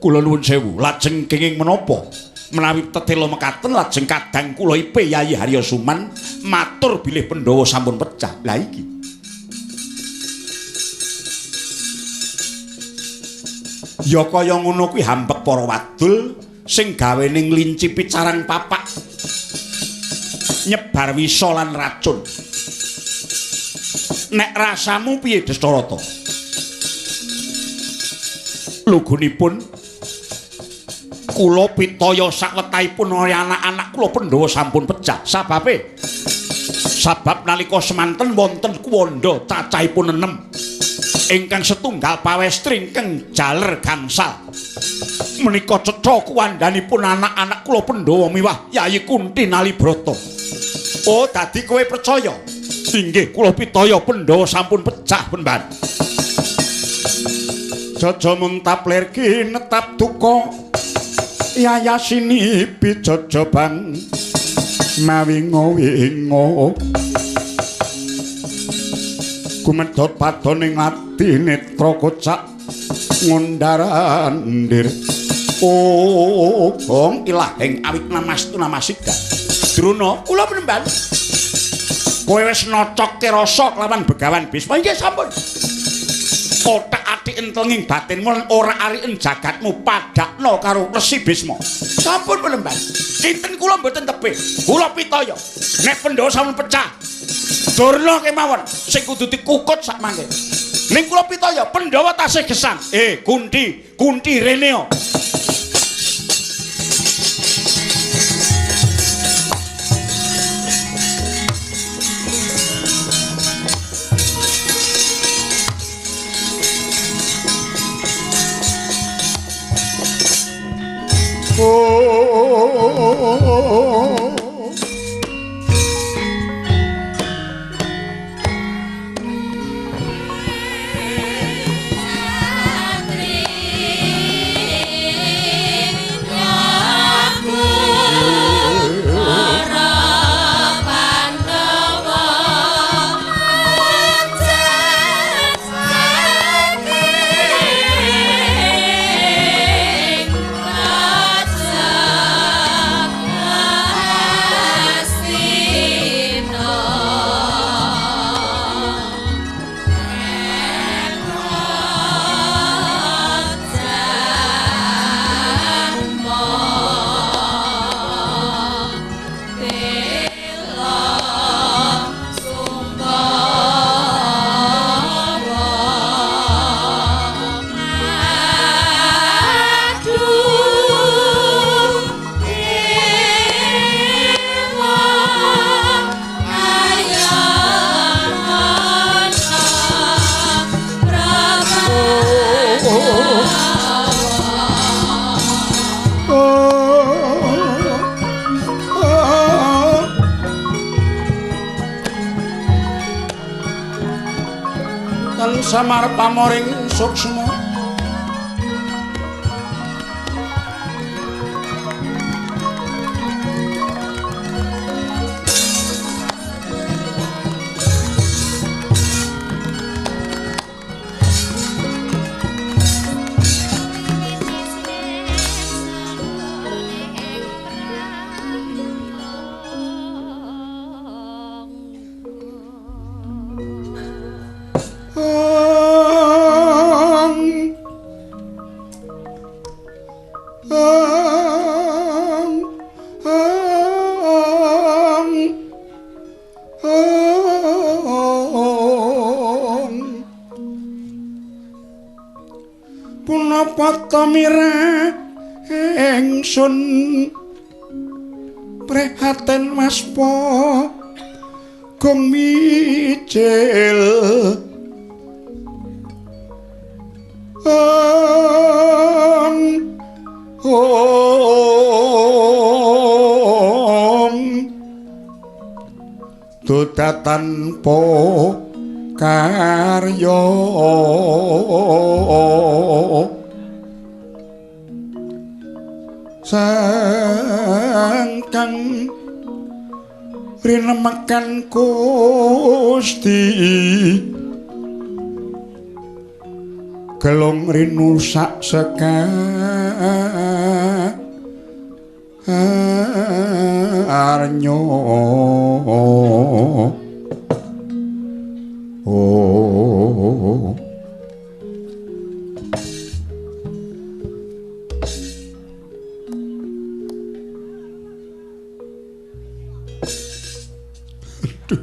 Kula nuwun sewu, lajeng kenging menapa? Menawi tetela mekaten lajeng kadang kula ipe Yayi Harya Suman matur bilih Pandhawa sampun pecah. Lah iki. Ya kaya ngono kuwi hambek para wadul sing gawene nglincipi carang papak, nyebar wisa lan racun. Nek rasamu piye Destarata? Lugunipun kula pitaya sakwetahipun anak-anak kula Pandhawa sampun pecah. Sababe? Sabab nalika semanten wonten kuwanda cacahipun 6 ingkang setunggal pawestri ingkang jaler gangsal. Menika cetha kuwandhanipun anak-anak kula Pandhawa miwah Yayi Kunti Nalibrata. Oh, dadi kowe percaya? Inggih, kula pitaya Pandhawa sampun pecah penemban. Jaja muntap lir kinetap duka yayasini pijaja bang mawingo-wingo kumedhot padoning ati netra kocak ngundar-andir. Oh, gong ilaheng awit namastu namasida. Drona, kula penemban. Kowe wis nocokke rasa kelawan Begawan Bisma. Inggih sampun. Kothak-atik entlenging batinmu lan ora ariken jagatmu padakno karo Resi Bisma. Sampun penemban. Kinten kula mboten tebih. Kula pitaya nek Pandhawa sampun pecah, Durna kemawon sing kudu dikukut sak mangke. Ning kula pitaya Pandhawa tasih gesang. Kunti, Kunti reneo. Oh. Samar pamoring suksma ingsun prihatin waspa gong mijil om dodatan po karya sangkang rinemekan Gusti Gelung rinu sak sekarnyo. Oh. Aduh.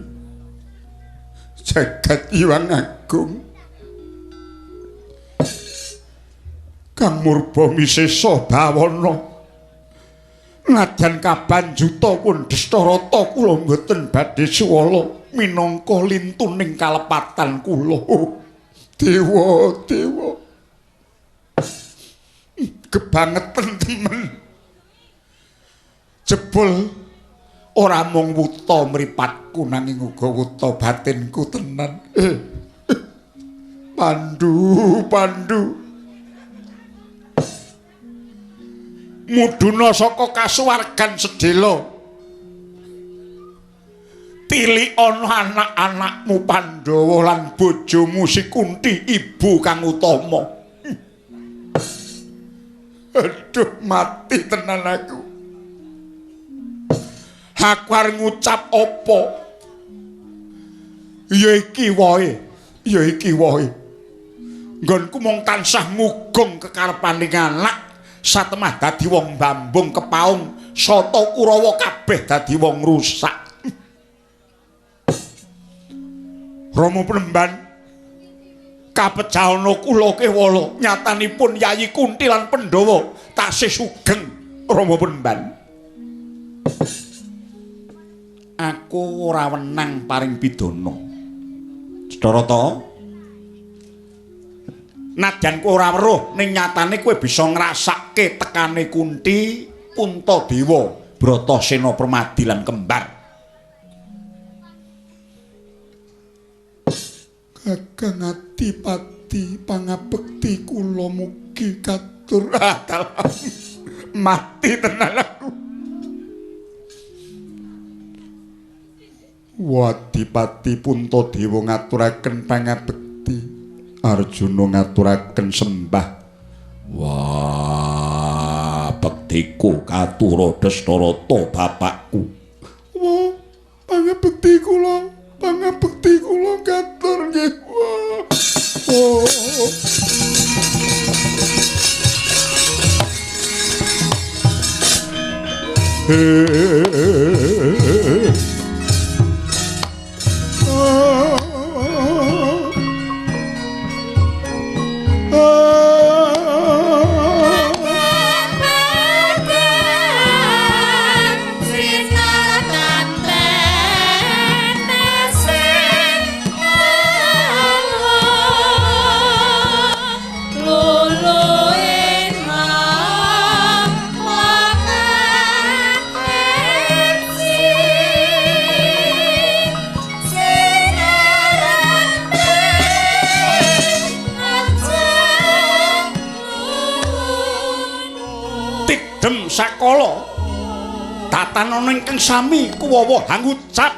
Jagat Hyang Agung. Kang murba misesa bawana nadyan kabanjuta pun Destarata kula mboten badhe suwala minangka lintuning kalepatan kula. Dewa, dewa, kebangetan temen. Jebul ora mung wuta mripatku nanging uga wuta batinku tenan. Pandu, Pandu, mudhuna saka kasuwargan sedhela. Tilik ana anak-anakmu Pandhawa lan bojomu si Kunti ibu kang utama. Aduh, mati tenan aku. Aku arep ngucap apa? Ya iki wae, ya iki wae. Nggonku mung tansah mugung kekarepaning anak. Satemah dadi wong bambung kepaung sata Kurawa kabeh dadi wong rusak. Rama Penemban, kapejahana kula kewala nyatanipun Yayi Kunti lan Pandhawa tasih sugeng. Rama Penemban, aku ora wenang paring pidana. Sedarata, nadyan kowe ora weruh ning nyatane kowe bisa ngrasake tekane Kunti, Puntadewa, Bratasena Permadi lan kembar. Kakang Adipati pangabekti kula mugi katur. Mati tenan aku. Wadipati Puntadewa ngaturaken pangabekti. Arjuna ngaturaken sembah. Wah, bektiku katura Destarata bapakku. Wah, pangabekti kula, pangabekti kula katur nggih. Wah. Oh. Sakala tatanana ingkang sami kuwawa hangucap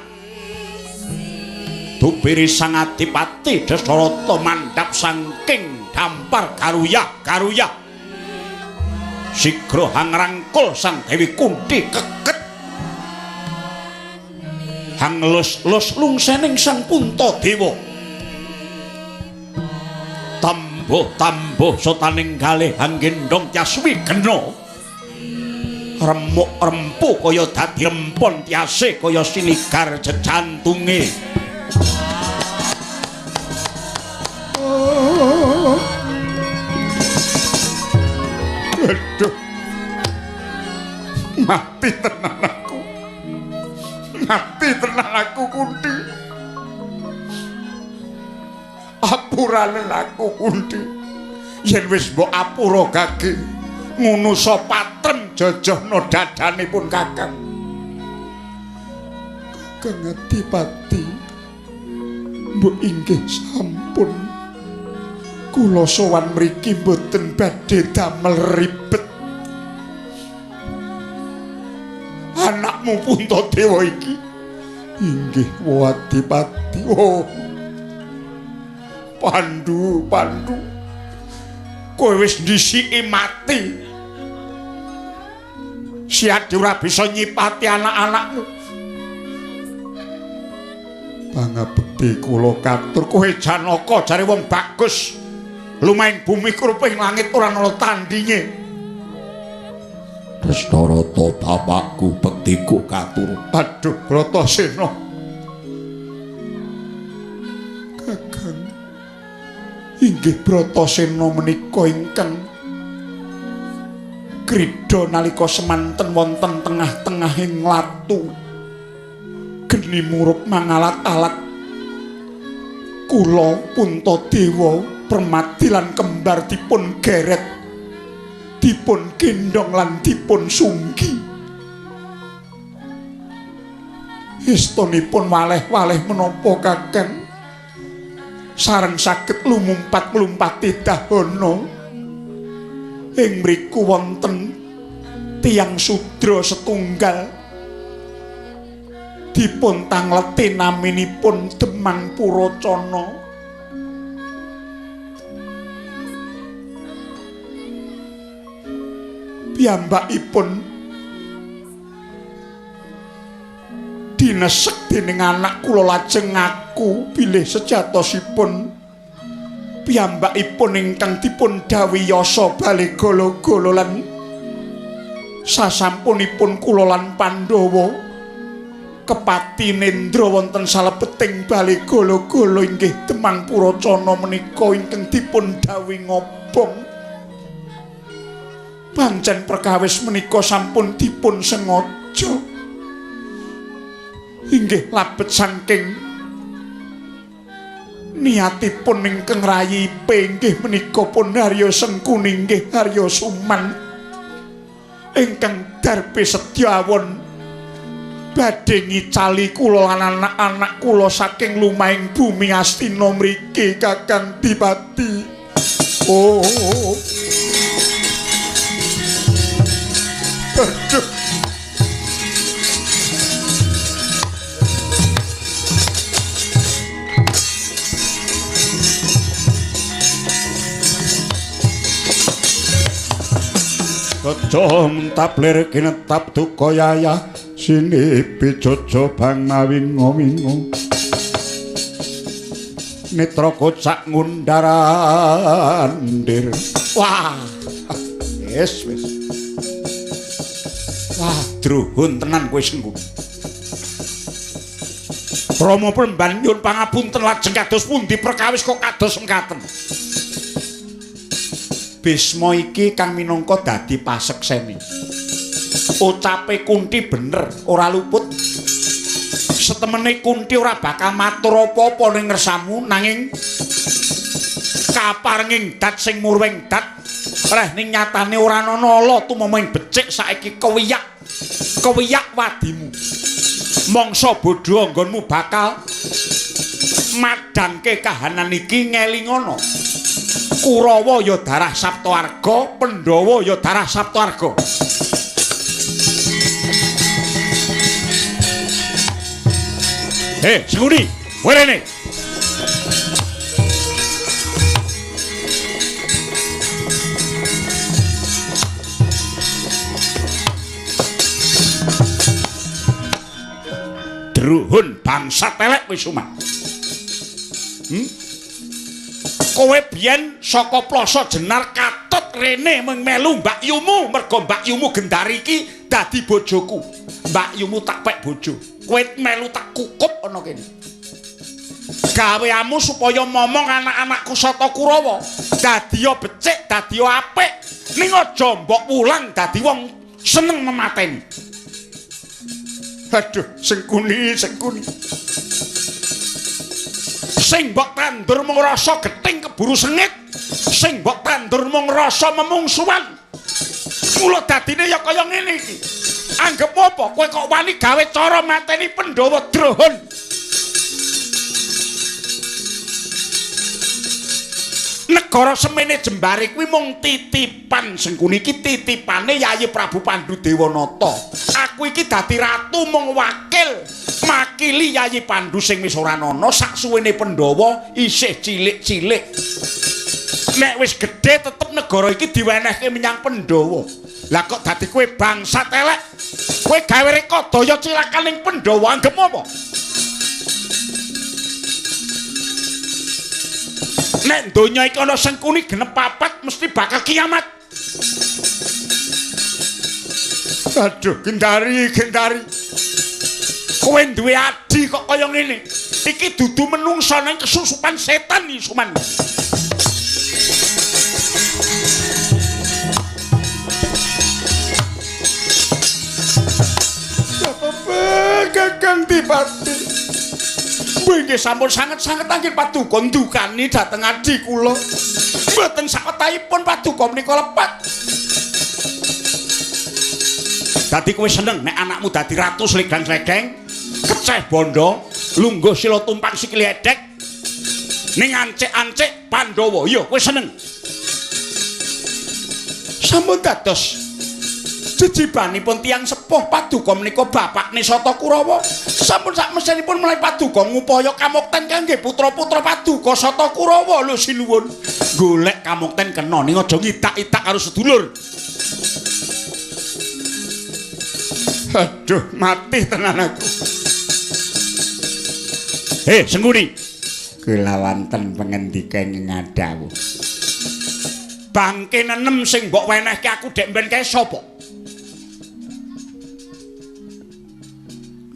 dubiri Sang Adipati Destarata mandhap saking dampar Garuya Garuya. Sigra hangrangkul Sang Dewi Kunti keket hanglus-lus lungsening Sang Puntadewa. Tambuh-tambuh sotaning galih hanggendhong Tyaswi gena. Remuk rempu kaya dadi rempon tiase kaya sinigar jejantunge. Aduh, mati tenan aku, mati tenan aku Kunti. Apurane aku Kunti, yen wis mbok apura gage ngunusa patrem jojohna dadanipun Kakang. Kakang Adipati, mbok inggih sampun. Kula sowan mriki mboten badhe damel ribet. Anakmu Puntadewa iki inggih Adipati. Oh. Pandu, Pandu. Kowe wis ndhisiki mati. Siadi ora bisa nyipati anak-anakmu. Pangabekti kula katur kowe Janaka jare wong bagus. Lumaing bumi kruping langit ora ana tandinge. Kresnarata bapakku bektiku katur. Aduh Bratasena. Kakang inggih Bratasena menika ingkang krida nalika semanten wonten tengah-tengahing latu. Geni murup mangalat-alat. Kula Puntadewa Permati lan kembar dipun geret, dipun gendhong lan dipun sunggi. Estunipun waleh-waleh menapa Kakang sareng saged lumumpat-lumpati dahana. Ing mriku wonten tiyang sudra setunggal dipun tangleti naminipun Demang Purocana. Piyambakipun dinesek dening anak kula lajeng ngaku bilih sejatosipun piyambakipun ingkang dipun dhawuhi Yasa Balegala-gala lan sasampunipun kula lan Pandhawa kepati nendra wonten salebeting Balegala-gala inggih Demang Purocana menika ingkang dipun dhawuhi ngobong. Pancen perkawis menika sampun dipun sengaja. Inggih labet saking niatipun ingkang rayi inggih menika pun Arya Sengkuni inggih Arya Suman ingkang darbe sedya awon badhe ngicali kula lan anak-anak kula saking lumahing bumi Astina mriki Kakang Dipati. Oh. Aduh. Kejo mentaplir kinetap duka yayah sini bijojo bang mawingo-wingo mitra kocak ngundarandir. Wah, wis wis. Wah, druhun tenan kowe Sengkuni. Rama Premban nyuwun pangapunten lajeng kados pundi perkawis kok kados mekaten. Bisma iki kang minangka dadi pasekseni. Ucape Kunti bener, ora luput. Setemene Kunti ora bakal matur apa-apa ning ngersamu nanging kaparenging dat sing murwing dat reh ning nyatane ora ana ala tumama ing becik saiki kewiyak. Kewiyak wadimu. Mangsa bodho anggonmu bakal madhangke kahanan iki ngelingono. Kurawa ya darah Saptaarga, Pandhawa ya darah Saptaarga. Hei, Sengkuni, kowe rene. Druhun bangsat elek wis umah. Kowe biyen saka Plasa Jenar katut rene mung melu mbakyumu mergo mbakyumu Gendari iki dadi bojoku. Mbakyumu tak pek bojo. Kowe melu tak kukup ana kene. Gaweamu supaya momong anak-anakku Sata Kurawa dadiya becik, dadiya apik. Ning aja mbok wulang dadi wong seneng memateni. Aduh, Sengkuni, Sengkuni. Sing mbok tandur mung rasa gething keburu sengit, sing mbok tandur mung rasa memungsuhan. Mula dadine ya kaya ngene iki. Anggep apa kowe kok wani gawe cara mateni Pandhawa Drohon? Negara semene jembare kuwi mung titipan Sengkuni iki, titipane Yayi Prabu Pandu Dewanata. Aku iki dadi ratu mung wakil makili Yayi Pandu sing wis ora ana saksuwene Pandhawa isih cilik-cilik. Nek wis gedhe tetep negara iki diwenehke menyang Pandhawa. Lah kok dadi kowe bangsat elek? Kowe gawe rekodaya cilaka ning Pandhawa anggep apa? Nek donya iki ana Sengkuni genep papat mesti bakal kiamat. Aduh, Gendari, Gendari. Kowe duwe adi kok kaya ngene. Iki dudu menungsa nang kesusupan setan iki, Suman. Kakang Dipati. Nggih sampun sanget-sanget anggen paduka ndukani dhateng adi kula. Mboten sawetahipun paduka menika lepat. Dadi kowe seneng nek anakmu dadi ratu sledang-sledeng, keceh bondo, lungguh sila tumpang sikile edek, ning ancik-ancik Pandhawa. Iya, kowe seneng. Sampun dados jejibanipun tiyang sepuh paduka menika bapakne Sata Kurawa. Sampun sakmesenipun mulai paduka ngupaya kamukten kangge putra-putra paduka Sata Kurawa. Lho sinuwun, golek kamukten kena ning aja ngitak-itak karo sedulur. Aduh, mati tenan aku. Hei, Sengkuni. Kula wonten pangendika ing ngadhawuh. Bangke nenem sing mbok wenehke aku dek mben kae sapa?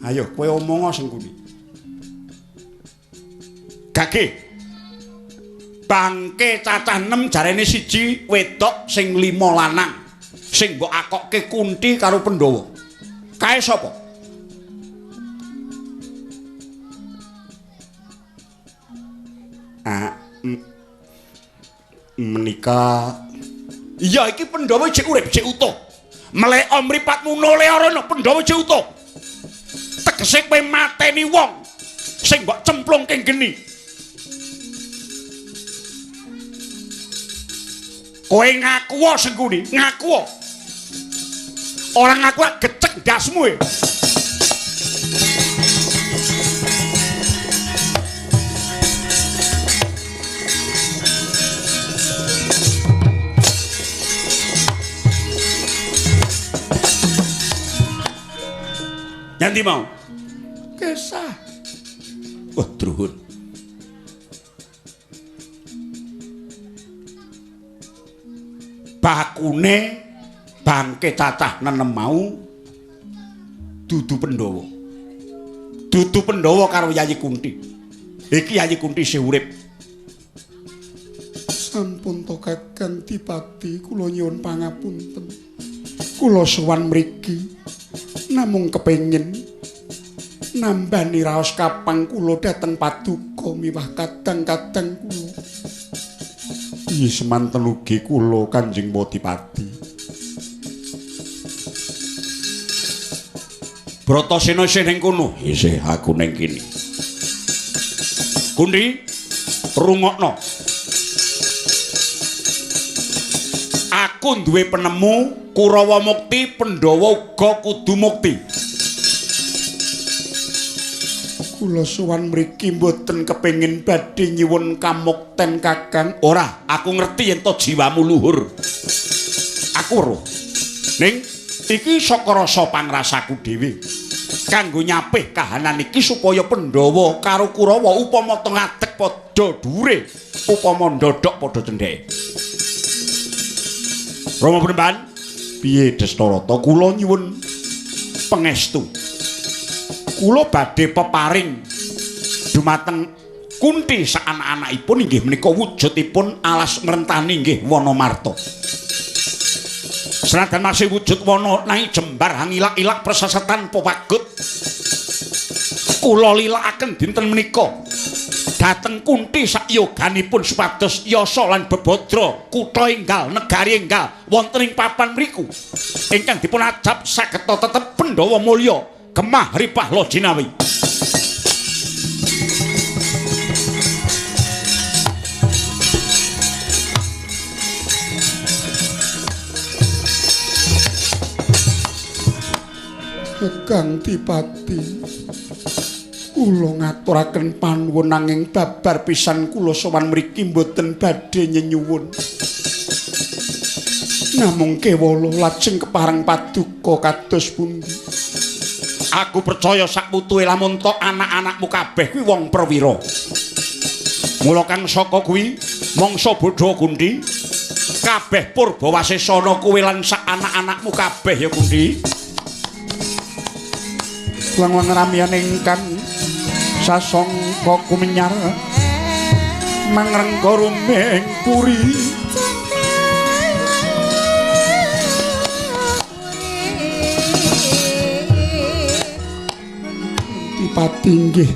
Ayo kowe omong Sengkuni. Gage. Bangke cacah 6 jarene siji wedok sing 5 lanang. Sing mbok akokke Kunti karo Pandhawa. Kae sapa? Menika iya iki Pandhawa jek urip, jek utuh. Mleka mripatmu nole arana Pandhawa jek utuh. Tegese kowe mateni wong sing mbok cemplungke geni. Kowe ngaku Sengkuni, ngaku. Ora ngaku gecek ndasmu e. Nyanti mau? Kesah. Wah, druhun. Bakune bangke cacah nenem mau dudu Pandhawa. Dudu Pandhawa karo Yayi Kunti. Iki Yayi Kunti isih urip. Sampun to Kakang Dipati, kula nyuwun pangapunten. Kula sowan mriki namung kepengin nambani raos kapang kula dhateng paduka miwah kadang-kadang kula. Iya semanten ugi kula Kanjeng Bodipati. Bratasena isih ning kono. Isih aku ning kene. Kunti, rungokno. Aku duwe penemu Kurawa mukti, Pandhawa uga kudu mukti. Kula sowan mriki mboten kepengin badhe nyuwun kamukten Kakang. Ora, aku ngerti yen to jiwamu luhur. Aku weruh. Ning iki saka rasa pangrasaku dhewe. Kanggo nyapih kahanan iki supaya Pandhawa karo Kurawa upama teng ngadeg padha dhuwure, upama ndodhok padha cendheke. Rama Penemban, piye Destarata? Kula nyuwun pangestu. Kula badhe peparing dumateng Kunti saanak-anakipun inggih menika wujudipun alas ngrentani inggih Wanamarta. Senajan masih wujud wana nanging jembar hangilak-ilak presesetan pewagut. Kula lilakaken dinten menika dhateng Kunti sakyoganipun supados yasa lan bebadra kutha enggal negari enggal wonten ing papan mriku ingkang dipun ajab sageta tetep Pandhawa mulya gemah ripah loh jinawi. Kakang Dipati, Kula ngaturaken panuwun nanging babar pisan kula sowan mriki mboten badhe nyenyuwun. Namung kewala lajeng kepareng paduka kados pundi. Aku percaya sak putuhe lamun tok anak-anakmu kabeh kuwi wong perwira. Mula kang saka kuwi mangsa bodho Kunthi, kabeh purbawasesana kowe lan sak anak-anakmu kabeh ya Kunthi. Lang-lang ramian ingkang sasangka kumenyar mangrengga ruming puri. Dipati nggih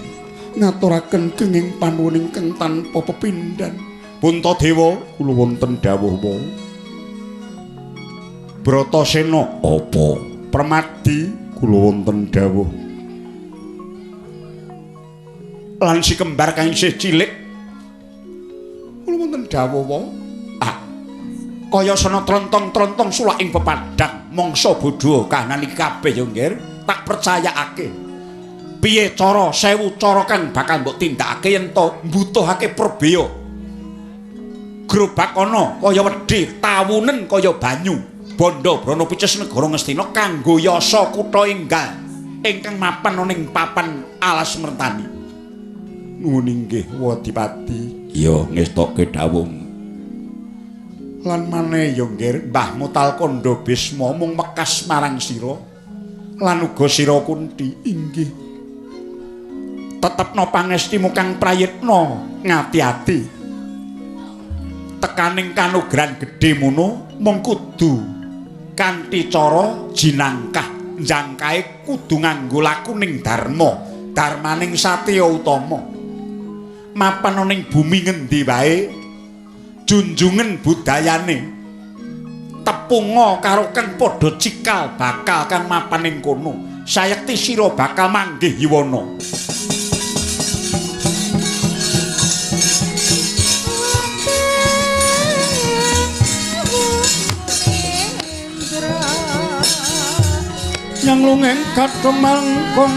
ngaturaken kenging panuwun ingkang tanpa pepindhan. Puntadewa kula wonten dawuh wa. Bratasena apa? Permadi kula wonten dawuh. Lan si kembar kang isih cilik kula wonten dawuh wa. Ah. Kaya sana trontong-trontong sulak ing pepadang mangsa bodho kahanan iki kabeh ya nggir, tak percayakake. Piye cara sewu cara kang bakal mbok tindakake yen to mbutuhake perbeya. Grobak ana kaya wedhi, tawunen kaya banyu. Bondo brana picis negara Ngastina kanggo yasa kutha enggal ingkang mapan ana ing papan alas Mertani. Nuwun inggih Wadipati. Iya ngestokke dawuh. Lan maneh ya nggir, Mbahmu Talkandha Bisma mung mekas marang sira lan uga sira Kunthi. Inggih. Tetepno pangestimu kang prayitna ngati-ati. Tekaning kanugran gedhe mono mung kudu kanthi cara jinangkah njangkahe kudu nganggo lakuning dharma, dharmaning satya utama. Mapan ning bumi ngendi wae junjungen budayane tepunga karo kang padha cikal bakal kang mapan ing kono. Sayekti sira bakal manggih yuwana. Yang lungeng kadung mangkong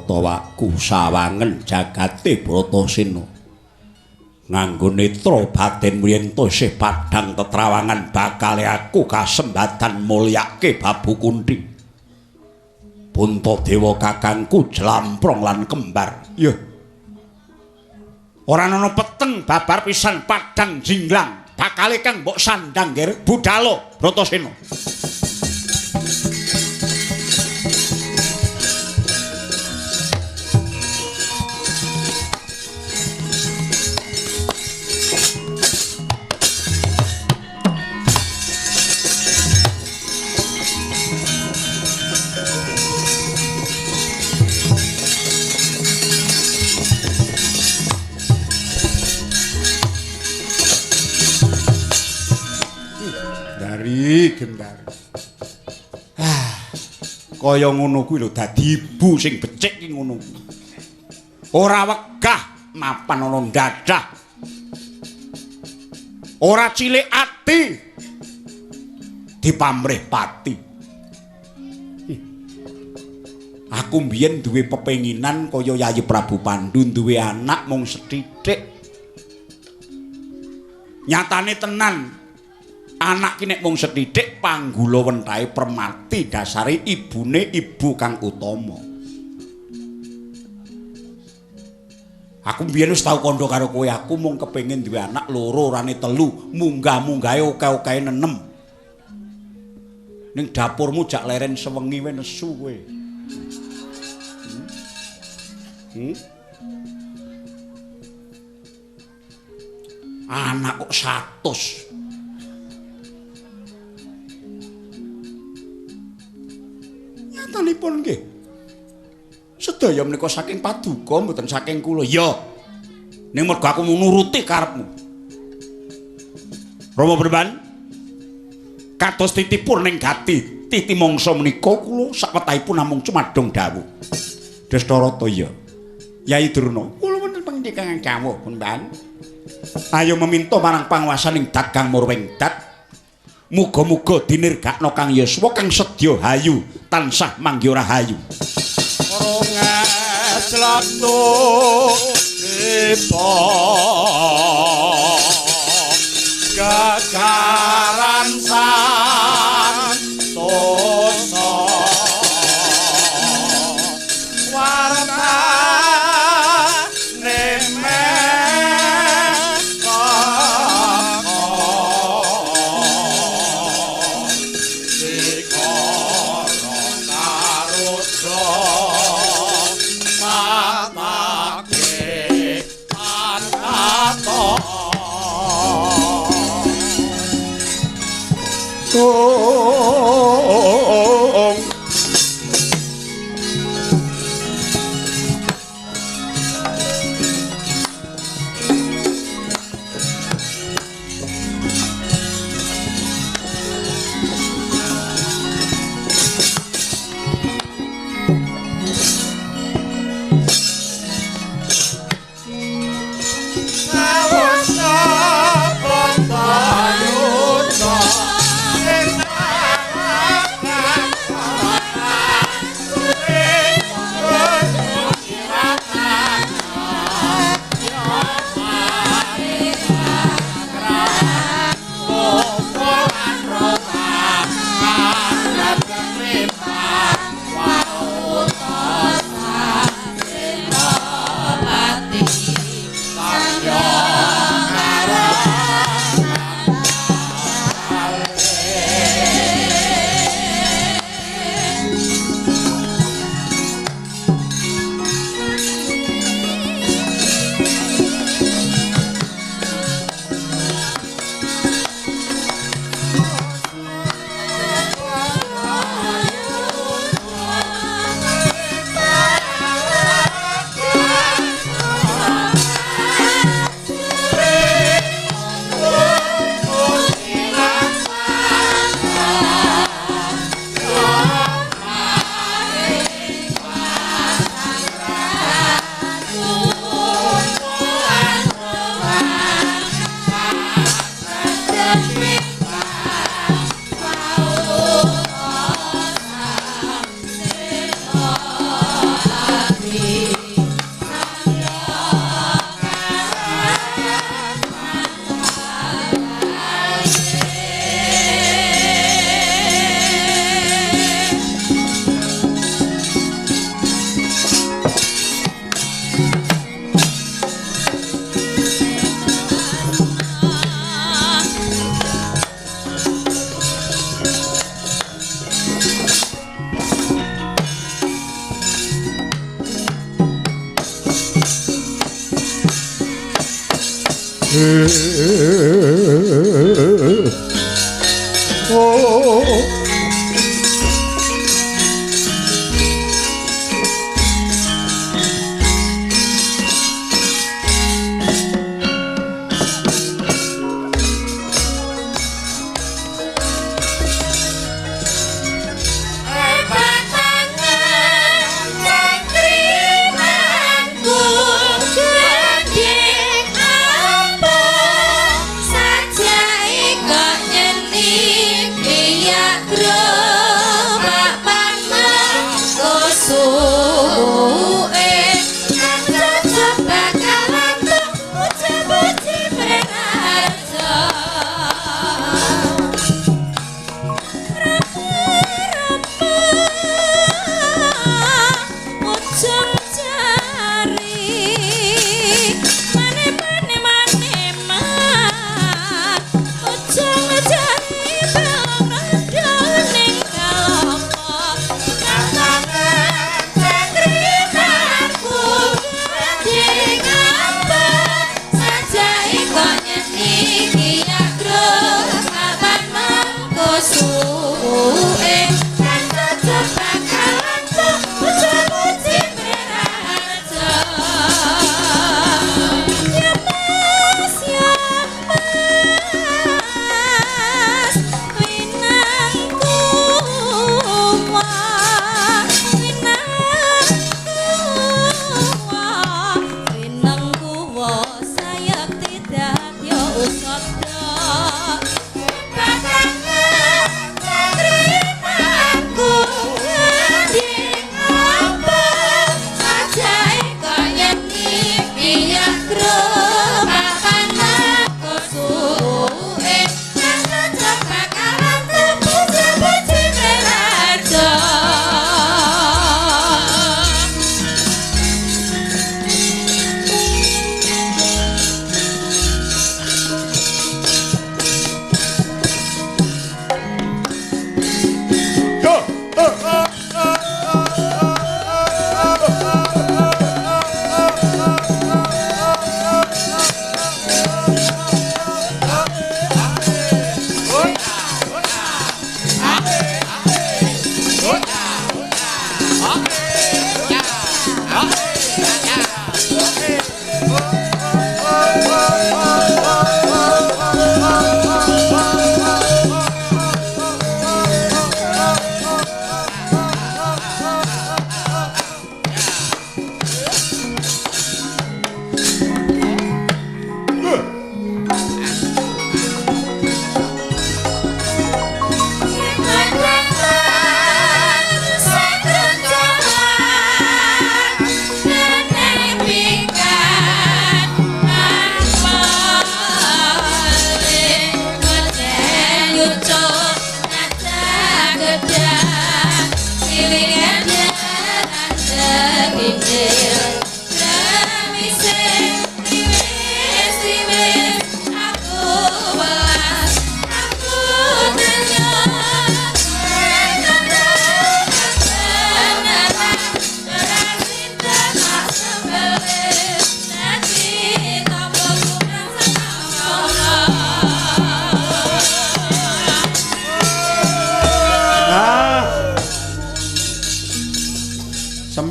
Tawakku sawangen jagate Bratasena nganggo netra batin yen to isih padhang tetrawangan bakale aku kasembatan mulyake Babu Kunthi. Puntadewa kakangku jlamprong lan kembar. Iya. Ora ana peteng babar pisan padhang jinglang bakale kang mbok sandang nggir budhalo Bratasena. Gendar. Ah, kaya ngono kuwi lho dadi ibu sing becik ki ngono. Ora wegah mapan ana dadah. Ora cilik ati dipamrih pati. Aku mbiyen duwe pepenginan kaya Yayi Prabu Pandu duwe anak mung sethithik. Nyatane tenan anak ki nek mung sethithik panggula wentahe permati dasare ibune ibu kang utama. Aku mbiyen wis tau kandha karo kowe, aku mung kepengin duwe anak loro orane telu, munggah-munggahe oke-okehe nenem. Ning dapurmu jak leren sewengi wae nesu kowe. Anak kok 100. Nyatanipun nggih. Sedaya menika saking paduka mboten saking kula. Ya. Ning mergo aku mung nuruti karepmu. Rama Bremban, kados titipur ning gati titi mangsa menika kula sakwetahipun namung cumadong dawuh. Destarata ya. Yai Durna, kula wonten pangendikan dawuh, Bremban. Ayo meminta marang panguwasaning Dagang Murwengdat. Muga-muga dinirgakna Kang Yuswa kang sedya hayu tansah manggih rahayu. Gagaran santosa wartane Oh.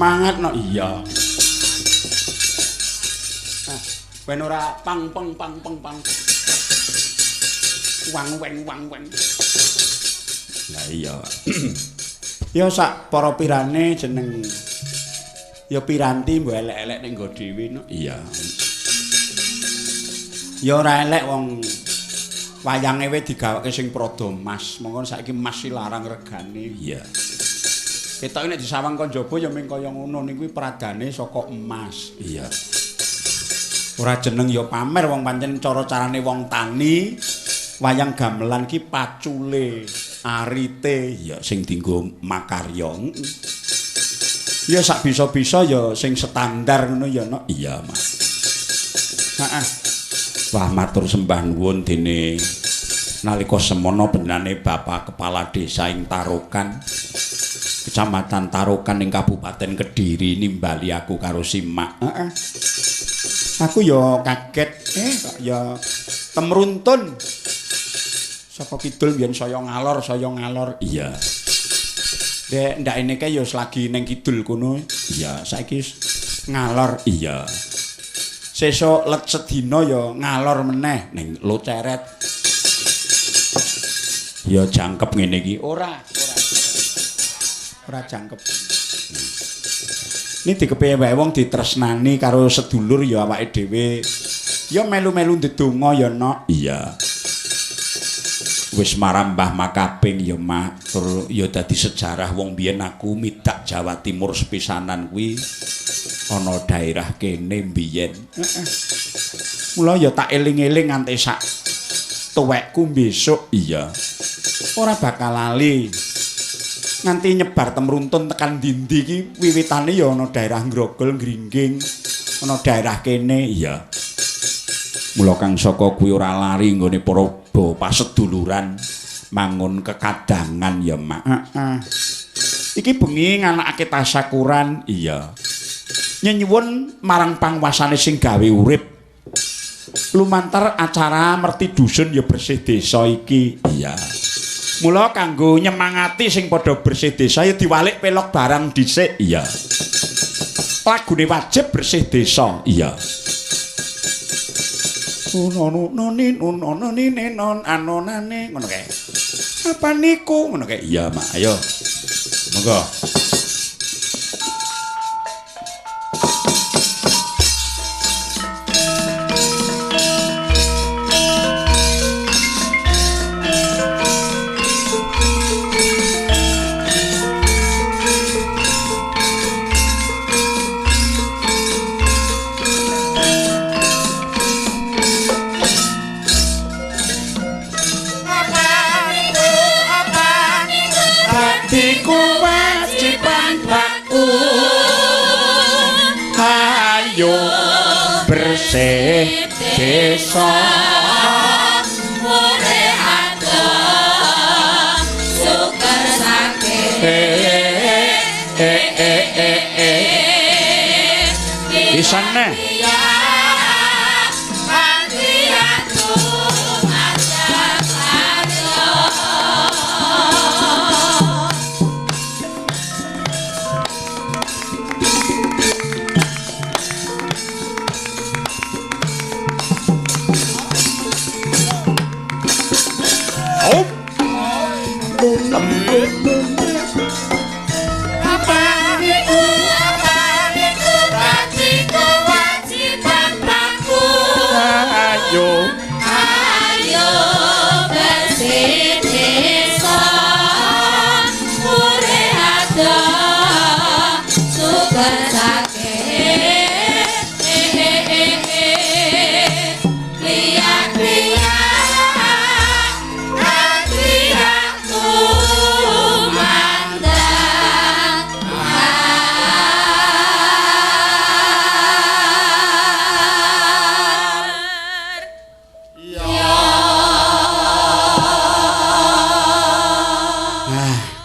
Semangat no. Iya. Ah, ben ora pang peng pang peng pang. Wang weng wang weng. Lah iya. Ya sak para pirane jeneng ya piranti mbok elek-elek ning nggo dhewe no. Iya. Ya ora elek wong wayange we digawake sing prada emas. Monggo saiki emas si larang regane. Iya. Ketoke nek disawang kon njaba ya mung kaya ngono niku pradane saka emas. Iya. Ora jeneng ya pamer wong pancen cara-carane wong tani wayang gamelan ki pacule, arite ya sing dienggo makarya. Ya sak bisa-bisa ya sing standar ngono ya nok. Iya, Mas. Heeh. Wah, matur sembah nuwun dene nalika semono panjenengane Bapak Kepala Desa ing Tarokan, Kecamatan Tarokan ing Kabupaten Kediri nimbali aku karo Simak. Heeh. Aku ya kaget, kok ya temruntun. Saka kidul biyen saya ngalor, saya ngalor. Iya. Dek ndak ini kae ya lagi ning kidul kono. Iya, saiki ngalor. Iya. Sesuk let sedina ya ngalor meneh ning Loceret. Ya jangkep ngene iki. Ora, ora. Ora jangkep. Ini dikepiye wae wong ditresnani karo sedulur ya awake dhewe. Ya melu-melu ndedonga ya nok. Iya. Wis marambah makaping ya Mak, tur ya dadi sejarah wong biyen aku midak Jawa Timur sepisanan kuwi ana daerah kene biyen. Heeh. Mula ya tak eling-eling nganti sak tuwekku besok. Iya. Ora bakal lali. Nganti nyebar temruntun tekan ndi-ndi iki wiwitane ya ana daerah Grogol, Gringging, ana daerah kene. Iya. Mula kang saka kuwi ora lari nggone para paseduluran mangun kekadangan ya Mak. Heeh. Iki bengi nganakake tasakuran. Iya. Nyenyuwun marang pangwasane sing gawe urip. Lumantar acara merti dusun ya bersih desa iki. Iya. Mula kanggo nyemangati sing padha bersih desa ya diwalik pelok barang dhisik. Iya. Lagune wajib bersih desa. Iya. Nono ni non anonane ngono kae. Apa niku ngono kae? Iya, Mak. Ayo. Monggo. Bersih desa mure adoh suker sakit isane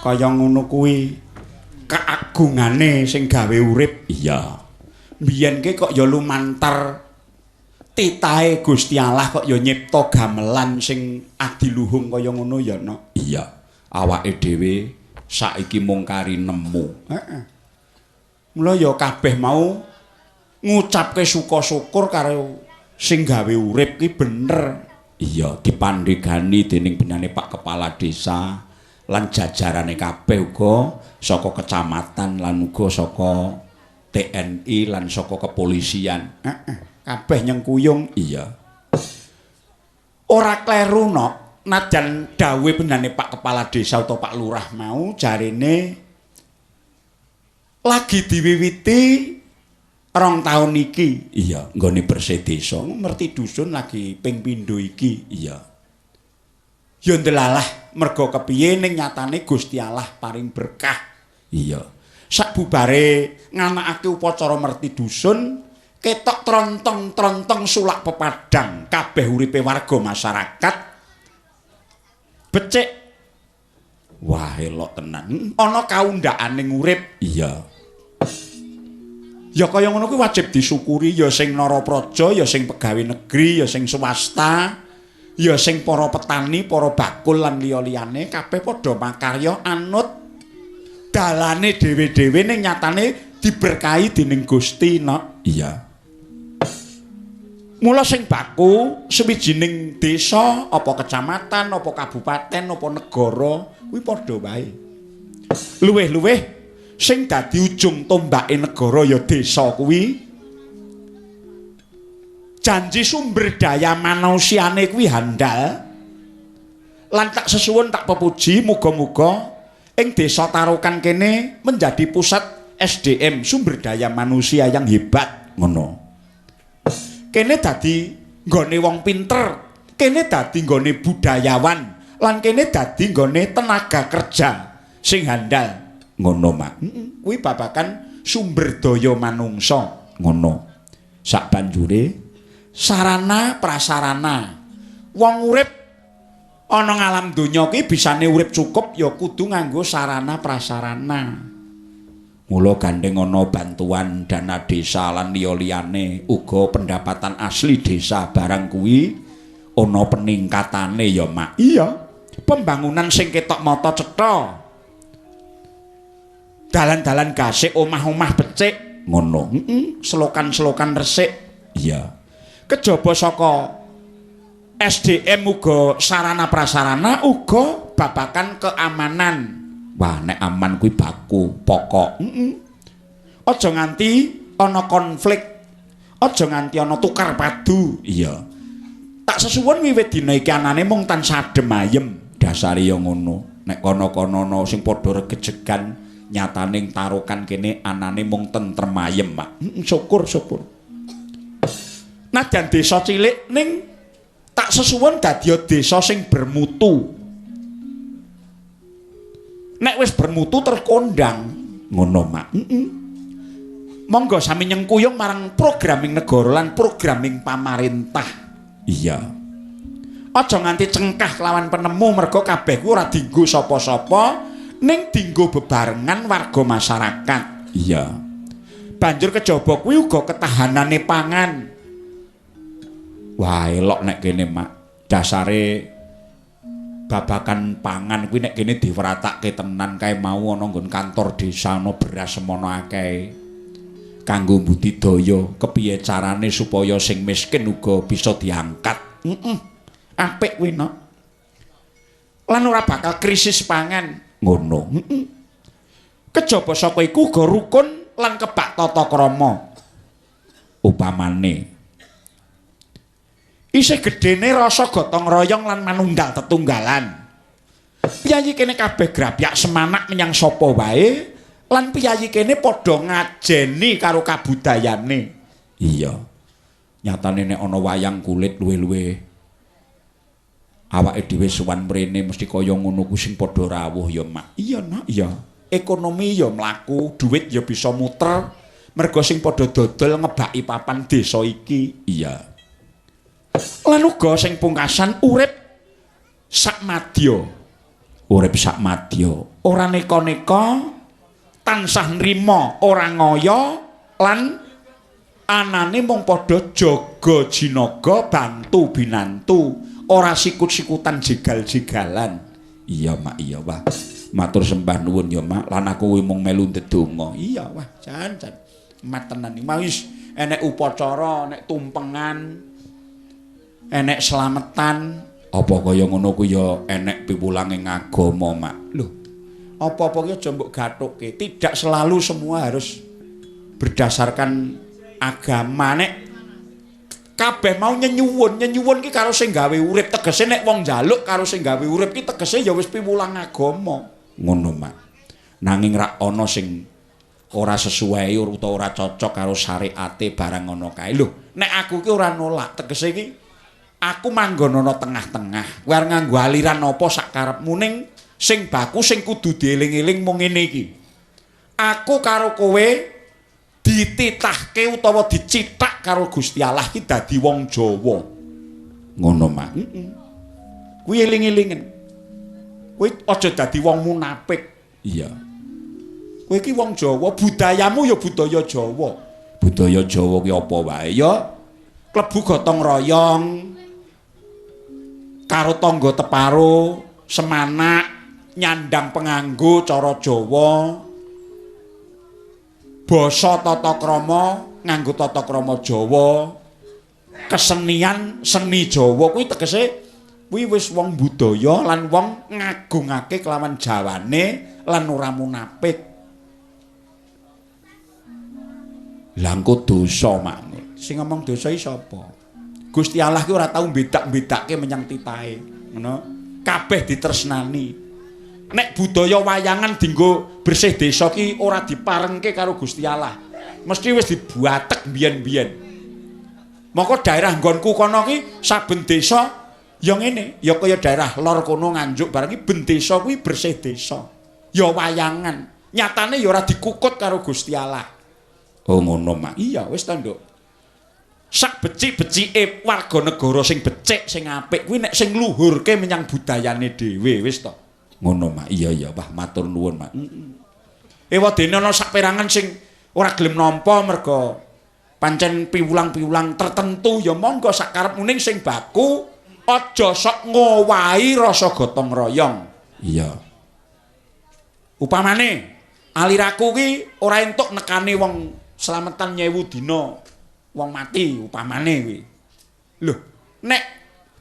Kaya ngono kuwi keagungane sing gawe urip. Iya. Biyen ki kok ya lumantar titahe Gusti Allah kok ya nyipta gamelan sing adiluhung kaya ngono ya nok. Iya. Awake dhewe saiki mung kari nemu. Heeh. Mula ya kabeh mau ngucapke suka syukur karo sing gawe urip ki bener. Iya, dipandhegani dening benane Pak Kepala Desa lan jajarane kabeh uga saka kecamatan lan uga saka TNI lan saka kepolisian. Heeh, kabeh nyengkuyung. Iya. Ora kleru nok, najan dawuhe benane Pak Kepala Desa utawa Pak Lurah mau jarene lagi diwiwiti 2 taun iki. Iya, nggone bersih desa, merti dusun lagi ping pindho iki. Iya. Ya ndelalah merga kepiye ning nyatane Gusti Allah paring berkah. Iya. Sakbubare nganakake upacara merti dusun, ketok trontong-trontong sulak pepadang kabeh uripe warga masyarakat. Becik. Wah, elok tenan. Ana kaundhakane urip. Iya. Ya kaya ngono kuwi wajib disyukuri, ya sing narapraja, ya sing pegawe negeri, ya sing swasta, ya sing para petani, para bakul lan liya-liyane kabeh padha makarya anut dalane dhewe-dhewe ning nyatane diberkahi dening Gusti, nok. Iya. Mula sing baku sewijining desa, apa kecamatan, apa kabupaten, apa negara kuwi padha wae. Luwih-luwih sing dadi ujung tombake negara ya desa kuwi. Janji sumber daya manusiane kuwi handal. Lan tak sesuwun tak pepuji muga-muga ing desa Tarukan kene menjadi pusat SDM sumber daya manusia yang hebat ngono. Kene dadi nggone wong pinter, kene dadi nggone budayawan, lan kene dadi nggone tenaga kerja sing handal. Ngono, Mak. Kuwi babakan sumber daya manungsa ngono. Sak banjure sarana prasarana. Wong urip ana ngalam donya ki bisane urip cukup ya kudu nganggo sarana prasarana. Mula gandeng ana bantuan dana desa lan liya-liyane, uga pendapatan asli desa barang kuwi ana peningkatane ya, Mak. Iya. Pembangunan sing ketok mata cetha. Dalan-dalan gasik, omah-omah becik ngono. Heeh, selokan-selokan resik. Iya. Kejaba saka SDM uga sarana prasarana uga babakan keamanan. Wah, nek aman kuwi baku pokok. Heeh. Aja nganti ana konflik. Aja nganti ana tukar padu. Iya. Tak sesuwun wiwit dina iki anane mung tansah adem ayem. Dasare ya ngono. Nek kono-kono ana sing padha regejegan, nyatane Tarukan kene anane mung tentrem ayem, Pak. Syukur, syukur. Najan desa cilik ning tak sesuwun dadi desa sing bermutu. Nek wis bermutu terkondang ngono, Mak. Monggo sami nyengkuyung marang programming negara lan programming pamarentah. Iya. Aja nganti cengkah lawan penemu merga kabeh kuwi ora dienggo sapa-sapa ning dienggo bebarengan warga masyarakat. Iya. Banjur kejaba kuwi uga ketahanane pangan. Wah, elok nek kene, Mak. Dasare babakan pangan kuwi nek kene diwratake tenan kae mau ana nggon kantor desa ana beras semono akeh. Kanggo budidaya, kepiye carane supaya sing miskin uga bisa diangkat. Heeh. Apik kuwi, Nok. Lan ora bakal krisis pangan. Ngono. Heeh. Kejaba saka iku uga rukun lan kebak tata krama. Upamane isih gedene rasa gotong royong lan manunggal tetunggalan. Piyayi kene kabeh grapyak semanak menyang sapa wae lan piyayi kene padha ngajeni karo kabudayane. Iya. Nyatane nek ana wayang kulit luwe-luwe awake dhewe sowan mrene mesti kaya ngono ku sing padha rawuh ya, Mak. Iya, Nak, iya. Ekonomi ya mlaku, duit ya bisa muter merga sing padha dodol ngebaki papan desa iki. Iya. Lan uga sing pungkasan urip sak madya. Urip sak madya, ora neka-neka, tansah nrima, ora ngoyo lan anane mung padha jaga jinaga, bantu binantu, ora sikut-sikutan jegal-jegalan. Iya, Mak, iya, wah. Matur sembah nuwun ya, Mak. Lan aku kuwi mung melu ndedonga. Iya, wah, jan-jan. Mat tenan iki. Mau wis enek upacara, enek tumpengan, enek slametan. Apa kaya ngono kuwi ya enek piwulange agama, Mak. Lho, apa-apa ki aja mbok gathukke. Tidak selalu semua harus berdasarkan agama. Nek kabeh mau nyenyuwun, nyenyuwun ki karo sing gawe urip. Tegese nek wong njaluk karo sing gawe urip ki tegese ya wis piwulang agama. Ngono, Mak. Nanging rak ana sing ora sesuai utawa ora cocok karo syariate barang ngono kae. Lho, nek aku ki ora nolak, tegese iki aku manggon ana tengah-tengah. Kowe arep nganggo aliran apa sak karepmu, ning sing baku sing kudu dieling-eling mung ngene iki. Aku karo kowe dititahke utawa dicithak karo Gusti Allah ki dadi wong Jawa. Ngono, Mak. Heeh. Kuwi eling-elingen. Kowe aja dadi wong munafik. Iya. Kowe iki wong Jawa, budayamu ya budaya Jawa. Budaya Jawa ki apa wae? Ya klebu gotong royong karo tangga teparo, semanak, nyandang penganggo cara Jawa. Basa tata krama nganggo tata krama Jawa. Kesenian seni Jawa kuwi tegese kuwi wis wong budaya lan wong ngagungake kelawan jawane lan ora munafik. Lah engko dosa, Mak. Sing ngomong dosa iki sapa? Gusti Allah ki ora tau mbedak-mbedake menyang titahe, ngono. Kabeh ditresnani. Nek budaya wayangan dinggo bersih desa ki ora diparengke karo Gusti Allah. Mesti wis dibatek biyen-biyen. Moko daerah nggonku kono ki saben desa ya ngene, ya kaya daerah lor kono Nganjuk barang ki ben desa kuwi bersih desa. Ya wayangan. Nyatane ya ora dikukut karo Gusti Allah. Oh ngono, Mak. Iya, wis ta, Nduk. Sak becik-becike warga negara sing becik, sing apik kuwi nek sing ngluhurke menyang budayane dhewe, wis ta. Ngono, Mak. Iya, iya, wah matur nuwun, Mak. Heeh. Ewadene ana saperangan sing ora gelem nampa merga pancen piwulang-piwulang tertentu ya monggo sak karepmu, ning sing baku aja sok ngowahi rasa gotong royong. Iya. Upamane aliraku ki ora entuk nekani wong slametan nyewu dina wong mati upamane kuwi. Lho, nek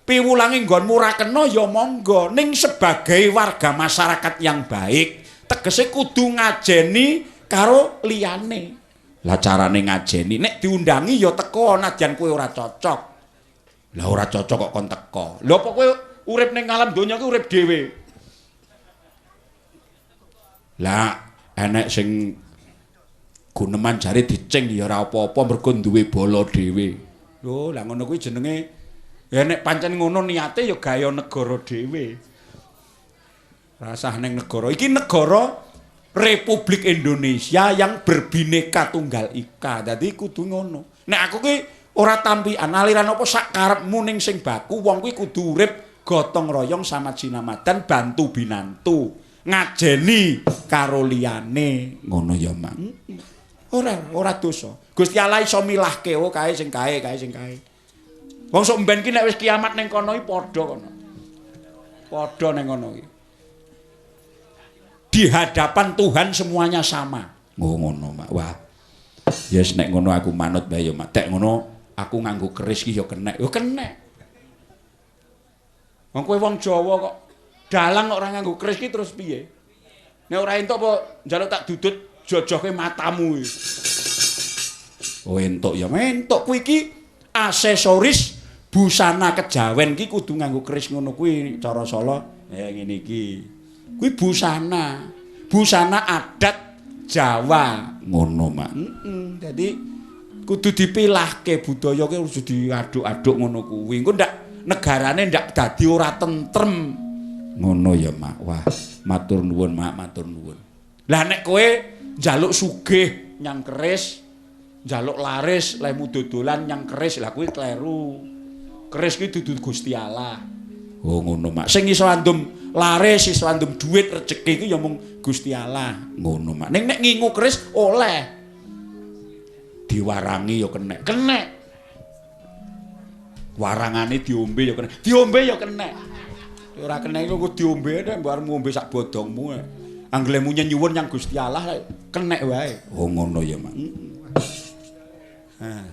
piwulange nggonmu ora kena ya monggo, ning sebagai warga masyarakat yang baik tegese kudu ngajeni karo liyane. Lah carane ngajeni nek diundangi ya teko nadyan kowe ora cocok. Lah ora cocok kok kon teko. Lho apa kowe urip ning alam donya ki urip dhewe? Lah enek sing guneman jare dicing ya ora apa-apa mergo duwe bala dhewe. Lho, lah ngono kuwi jenenge ya nek pancen ngono niate ya gaya negara dhewe. Rasah ning negara. Iki negara Republik Indonesia yang berbineka tunggal ika. Dadi kudu ngono. Nek aku ki ora tampian aliran apa sak karepmu, ning sing baku wong kuwi kudu urip gotong royong sama jinamadan bantu binantu. Ngajeni karo liyane. Ngono ya, Mak. Ora dosa. Gusti Allah iso milahke, oh kae sing kae, kae sing kae. Wong sok mben ki nek wis kiamat ning kono iki padha kono. Padha ning kono iki. Di hadapan Tuhan semuanya sama. Oh ngono, Mak. Wah. Yes nek ngono aku manut bae ya, Mak. Tek ngono aku nganggo keris ki ya kenek. Ya kenek. Wong kowe wong Jawa kok dalang kok ora nganggo keris ki terus piye? Nek ora entuk apa njaluk tak dudut jojohke matamu iki. Oh entuk ya entuk. Kuwi iki aksesoris busana kejawen ki kudu nganggo keris ngono kuwi cara Solo. Ya ngene iki. Kuwi busana, busana adat Jawa. Ngono, Mak. Heeh. Dadi kudu dipilahke budaya ki kudu diaduk-aduk ngono kuwi. Engko ndak negarane ndak dadi ora tentrem. Ngono ya, Mak. Wah, matur nuwun, Mak, matur nuwun. Lah nek kowe njaluk sugih nyang keris, njaluk laris lehmu dodolan nyang keris, lah kuwi kleru. Keris kuwi dudu Gusti Allah. Oh ngono, Mak. Sing iso andum laris, iso andum dhuwit rejeki iki ya mung Gusti Allah. Ngono, Mak. Ning nek ngingu keris oleh. Diwarangi ya kenek. Kenek. Warangane diombe ya kenek. Diombe ya kenek. Ora kenek iku diombe nek mbok arep ngombe sak bodongmu. Anggelemu nyuwun nyang Gusti Allah kenek wae. Oh ngono ya, Mak. Heeh.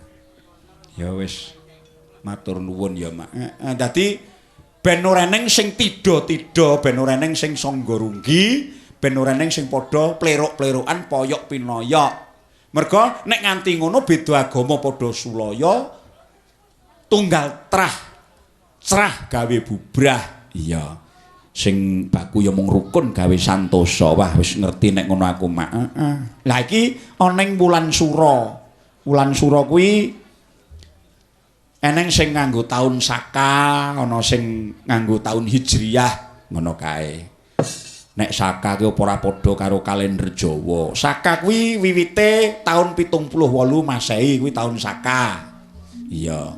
Ya wis. Matur nuwun ya, Mak. Heeh, dadi ben ora eneng sing tida-tida, ben ora eneng sing sangga runggi, ben ora eneng sing padha pleruk-plerukan poyok pinoyok. Merga nek nganti ngono beda agama padha sulaya, tunggal trah crah gawe bubrah. Iya. Sing baku ya mung rukun gawe santosa. Wah wis ngerti nek ngono aku, Mak. Heeh. Lah iki ana ing wulan Sura. Wulan Sura kuwi eneng sing nganggo taun Saka, ana sing nganggo taun Hijriyah, ngono kae. Nek Saka kuwi apa ora padha karo kalender Jawa. Saka kuwi wiwite taun 78 Masehi kuwi taun Saka. Iya.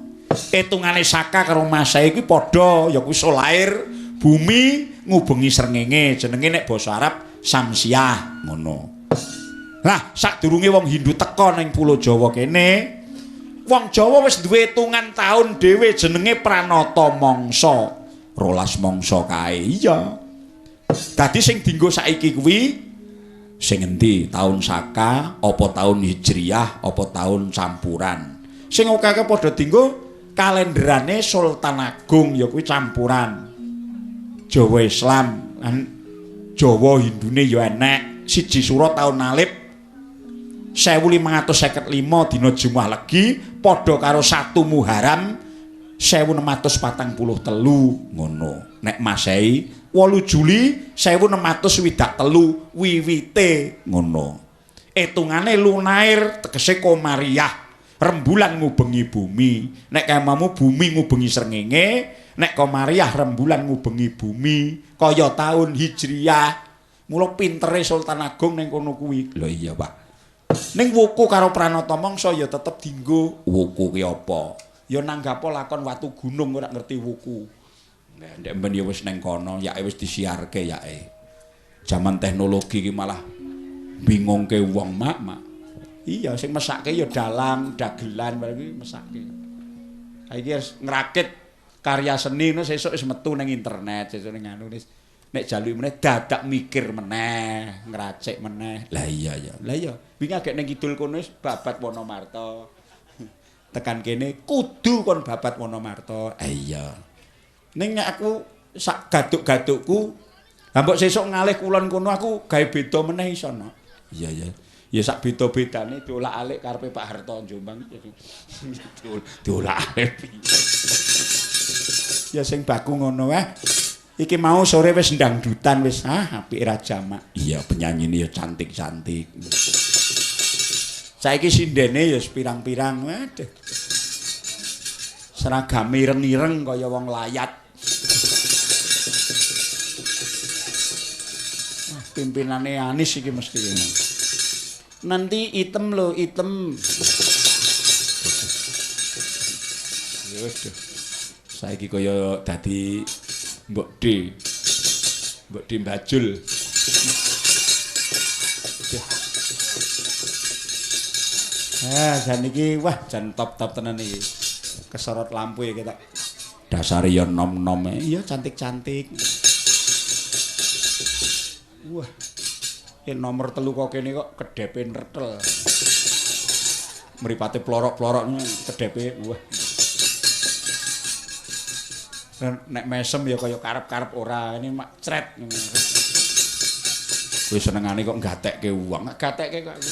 Hitungane Saka karo Masehi kuwi padha, ya kuwi solair bumi ngubengi srengenge, jenenge nek basa Arab Samsiah ngono. Lah sadurunge wong Hindu teka ning Pulo Jawa kene, wong Jawa wis duwe hitungan taun dhewe jenenge Pranata Mangsa. 12 mangsa kae. Iya. Dadi sing dienggo saiki kuwi sing endi? Taun Saka, apa taun Hijriyah, apa taun campuran? Sing akeh padha dienggo kalenderane Sultan Agung ya kuwi campuran. Jawa Islam lan Jawa Hindune ya enek. 1 Sura taun Alif 1555 dina Jumat Legi padha karo 1 Muharram 1643 ngono. Nek Masehi 8 Juli 1663 wiwite ngono. Hitungane lunair tegese komariah, rembulan ngubengi bumi. Nek kemamu bumi ngubengi srengenge, nek komariah rembulan ngubengi bumi kaya taun Hijriyah. Mula pintere Sultan Agung ning kono kuwi. Lho iya, Pak. Ning wuku karo Pranata Mangsa ya tetep dienggo. Wuku ki apa? Ya nanggapo lakon watu gunung ora ngerti wuku. Nek ndek mben ya wis ning kono, yake wis disiarke yake. Jaman teknologi ki malah bingungke wong, Mak, Mak. Iya, sing mesake ya dalang, dagelan bareng kuwi mesake. Saiki wis ngrakit karya seni ngono sesuk wis metu ning internet, sesuk ning anu wis nek jaluki meneh dadak mikir meneh, ngracik meneh. Lah iya ya. Lah iya, wingi agek ning kidul kono wis babat Wonomarta. Tekan kene kudu kon babat Wonomarta. Ah iya. Ning nek aku sak gaduk-gadukku, ha mbok sesuk ngalih kulon kono aku gawe beda meneh iso no. Iya ya. Ya sak beda-bedane diolak-alik karepe Pak Harto Jombang. Diolak-alik. Ya sing baku ngono wae. Iki mau sore wis ndangdutan wis ah apike ra jamak. Iya, penyanyine ya cantik-cantik. Saiki sindene ya pirang-pirang. Waduh. Seragam ireng-ireng kaya wong layat. Wah, pimpinane Anies iki mesti ini. Nanti item lho, item. Waduh. Saiki kaya dadi Mbok D. Mbok D Mbajul. Ah, jan iki wah jan top-top tenan iki. Kesorot lampu ya kita. Dasare ya nom-nom. Iya, cantik-cantik. Wah. Yen nomor 3 kok kene kok kedepe nretel. Mripate plorok-plorok kedepe wah. Nek mesem ya kaya karep-karep ora, ini mak cret ngono. Kowe senengane kok gatekke wong. Gatekke kok aku.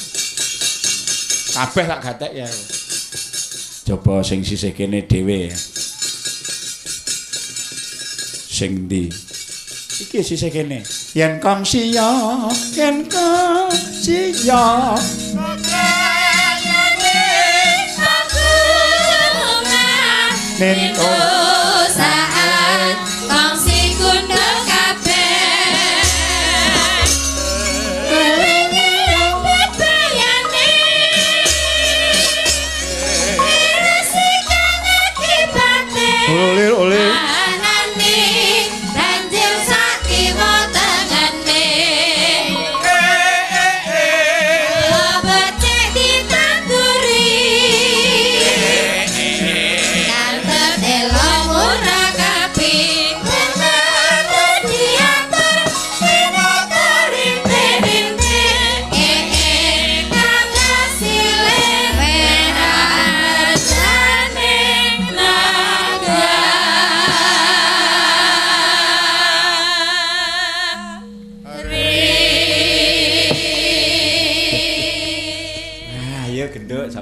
Kabeh tak gatek ya. Coba sing sisih kene dhewe. Sing ndi? Iki sisih kene. Yen kong siya, yen kong siya. Nen saat kongsi kundul kabeh. Bebayane resi kang akibate. Oleh oleh. Anane banjir sakiwa tengene. Becik ditanduri. Karep delok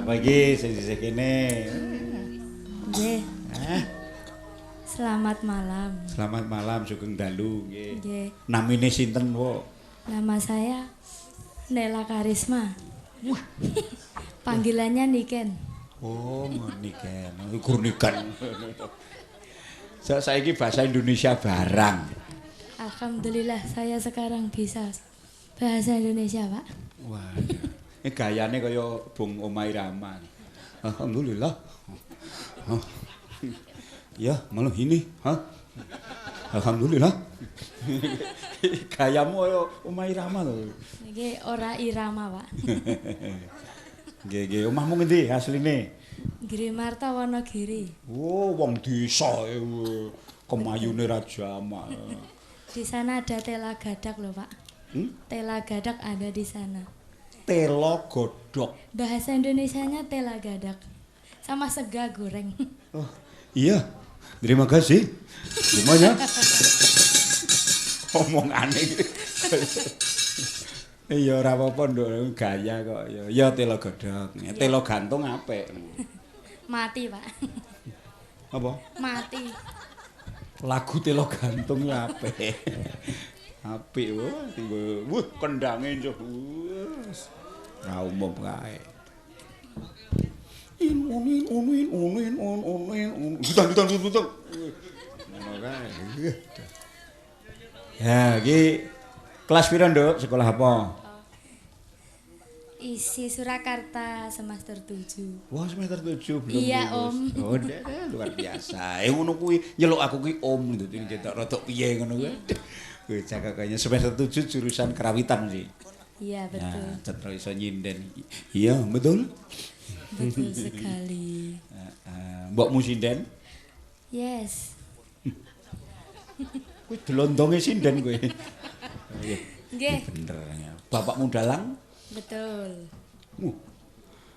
Sapa iki sing sisih kene? Nggih. Selamat malam. Selamat malam, sugeng dalu nggih. Nggih. Namine sinten, Wok? Nama saya Nela Karisma. Wah. Panggilannya Niken. Oh, Niken. Iku Niken. Saiki bahasa Indonesia barang. Alhamdulillah saya sekarang bisa bahasa Indonesia, Pak. Wah. Ini gayane kaya Bung Oma Irama. Alhamdulillah. Oh. Ya, malah ini, hah? Alhamdulillah. Gayamu kaya Oma Irama lho. Niki ora irama, Pak. Nggih, nggih. Omahmu ngendi asline? Girimarta Wonogiri. Oh, wong desa kemayune Raja Amak. Di sana ada tela gadak loh, Pak. Hmm? Tela gadak ada di sana. Tela godhog. Bahasa Indonesianya tela gadak. Sama sega goreng. Oh, iya. Terima kasih. Semuanya. Omongane. Iya ora apa-apa nduk, gaya kok ya. Ya tela godhog. Tela gantung apik. Mati, Pak. Apa? Mati. Lagu tela gantung apik. Apik wah, wah kendange njuh. Ora umum kae. In unin unin unin un unin un. Dutang dutang dutang. Ngono kae. Ya, iki kelas pira, Nduk? Sekolah apa? Isi Surakarta semester 7. Wah, semester 7 belum. Iya, lulus. Om. Oh, luar biasa. Ngono kuwi nyeluk aku kuwi Om dadi ketok rada piye ngono kuwi. Kuwi cakakane semester 7 jurusan kerawitan sih. Iya, betul. Ya, cetro iso nyinden. Iya, betul. Betul sekali. Mbokmu sinden? Yes. Kuwi delondonge sinden kowe. Nggih. Bener ya. Bapakmu dalang? Betul.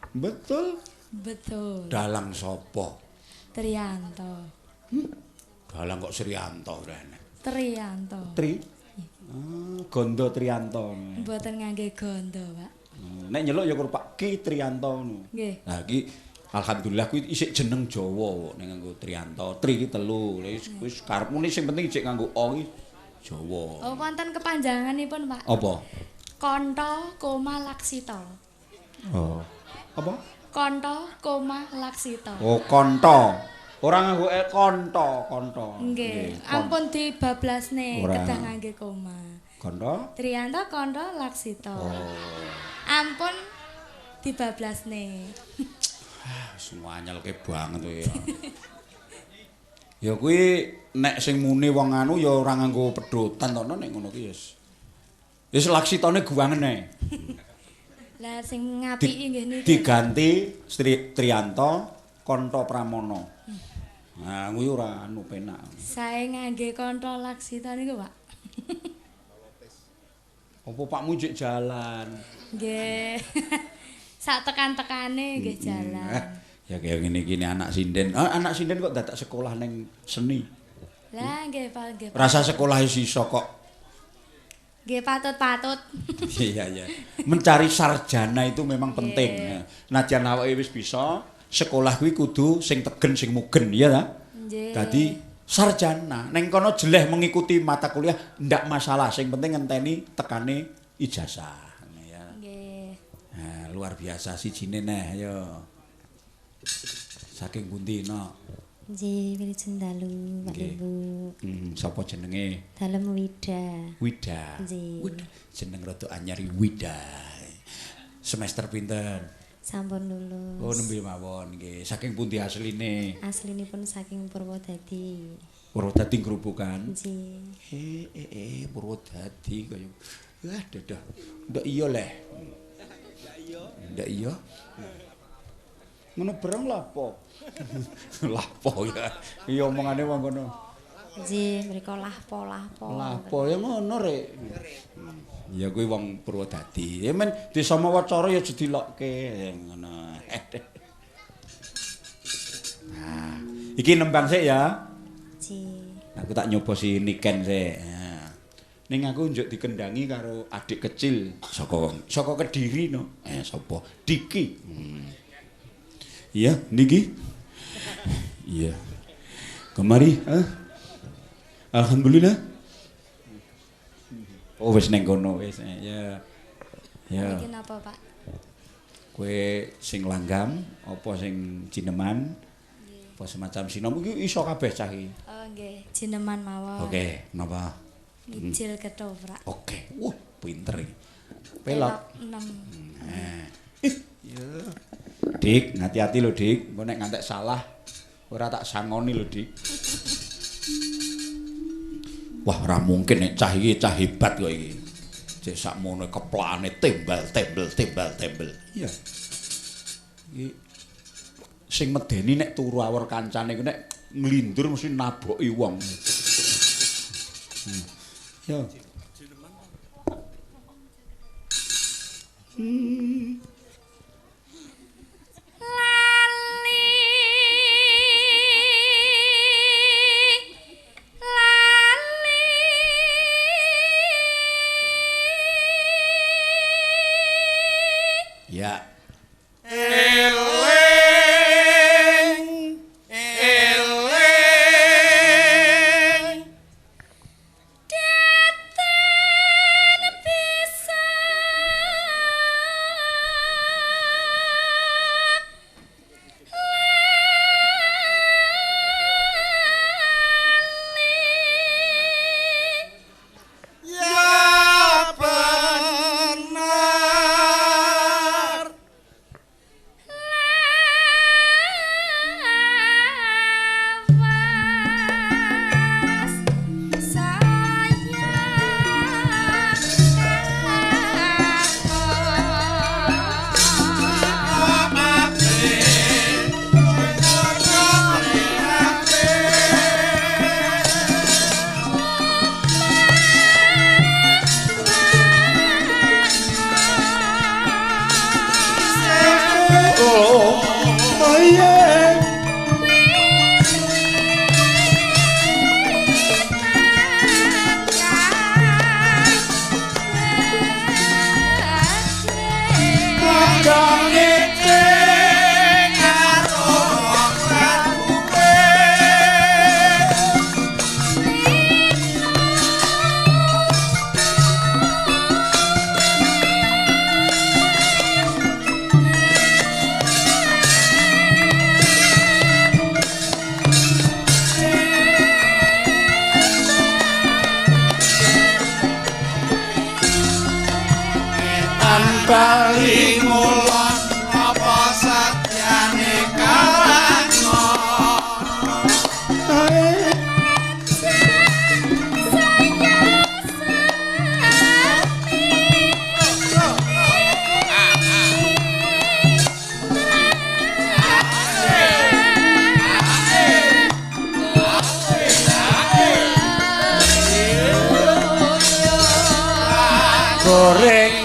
Betul. Betul. Dalang sapa? Trianto. Dalang kok Srianto ora enak. Trianto. Tri? Ah, Gondo Trianto. Mboten ngangge gondo, Pak. Nek nyeluk ya karo Pak Ki Trianto ngono. Nggih. Lah iki alhamdulillah kuwi isik jeneng Jawa kok nek nganggo Trianto. Tri iki telu. Wis karepmu sing penting isik nganggo O iki Jawa. Oh, wonten kepanjanganipun, Pak. Apa? Konto koma Laksito. Oh. Apa? Konto koma Laksito. Oh, konto. Ora nganggo e konto, konto. Nggih, ampun dibablasne, kedah ngangge koma. Konto? Trianto Konto Laksito. Oh. Ampun dibablasne. Semua anyelke banget kowe ya. Ya kuwi nek sing muni wong anu ya ora nganggo pedotan to nek ngono kuwi ya. Wis Laksitone guwangene. Lah sing ngapiki nggih niku. Diganti Trianto Konto Pramono. Nah, kuwi ora anu penak. Sae ngangge Konto Laksito niku, Pak. Apa pakmu jek jalan? Nggih. Sak tekan-tekane nggih jalan. Ya kaya ngene iki anak sinden. Ah, anak sinden kok dadak sekolah ning seni. Lah nggih, Pak, nggih. Rasa sekolah sisa kok. Nggih patut-patut. Iya, iya. Mencari sarjana itu memang penting. Najan awake wis bisa, sekolah kuwi kudu sing tegen sing mugen, ya ta? Nggih. Dadi sarjana ning kono jeleh mengikuti mata kuliah ndak masalah, sing penting ngenteni tekane ijazah. Ya. Nggih. Nah, luar biasa sijine neh ayo. Saking pundi no? Nggih, wilujeng dalu, Pak Ibu. Sapa jenenge? Dalem Wida. Wida. Nggih. Wida. Jeneng rada anyar Wida. Semester pinten? Sampun lulus. Oh, nembe mawon nggih. Saking pundi asline? Aslinipun saking Purwodadi. Purwodadi Grobogan. Nggih. Purwodadi kaya wah dadah. Ndak iya leh. Ndak iya. Ndak iya. Ngono bareng lapo? Lapo ya. Iya omongane wong kono. Nggih, mriko lahpo-lahpo. Lapo ya ngono rek. Ya kuwi wong Purwodadi. Ya men desa mawa cara ya aja dilokke ngono. Nah, iki nembang sik ya. Nggih. Aku tak nyoba si Niken sik. Ning aku njuk dikendangi karo adik kecil saka Kediri no. Sapa? Diki. Iya, niki. Iya. Kemari, ah. Alhamdulillah. Oh, wis ning kono wis. Ya. Ya. Niki napa, Pak? Kowe sing langgam apa sing jineman? Apa semacam sinom iki iso kabeh cah iki. Oh, nggih, jineman mawon. Oke, napa? Ngijil ketoprak. Oke. Wah, pinter iki. Pelok. 6. Nah. Ya. Dik, hati-hati lho, Dik. Engko nek ngantek salah ora tak sangoni lho, Dik. Wah, ora mungkin nek cah iki cah hebat kok iki. Cek sakmono keplane tembal tembel tembal tembel. Iya. Iki sing medeni nek turu awor kancane iku nek nglindur mesti naboki wong. Ya. Lali lali Ya. Eling eling datan bisa lali ya benar lawas saya Oh, oh iya. Bali ngulon apa satyane kalangon Goreng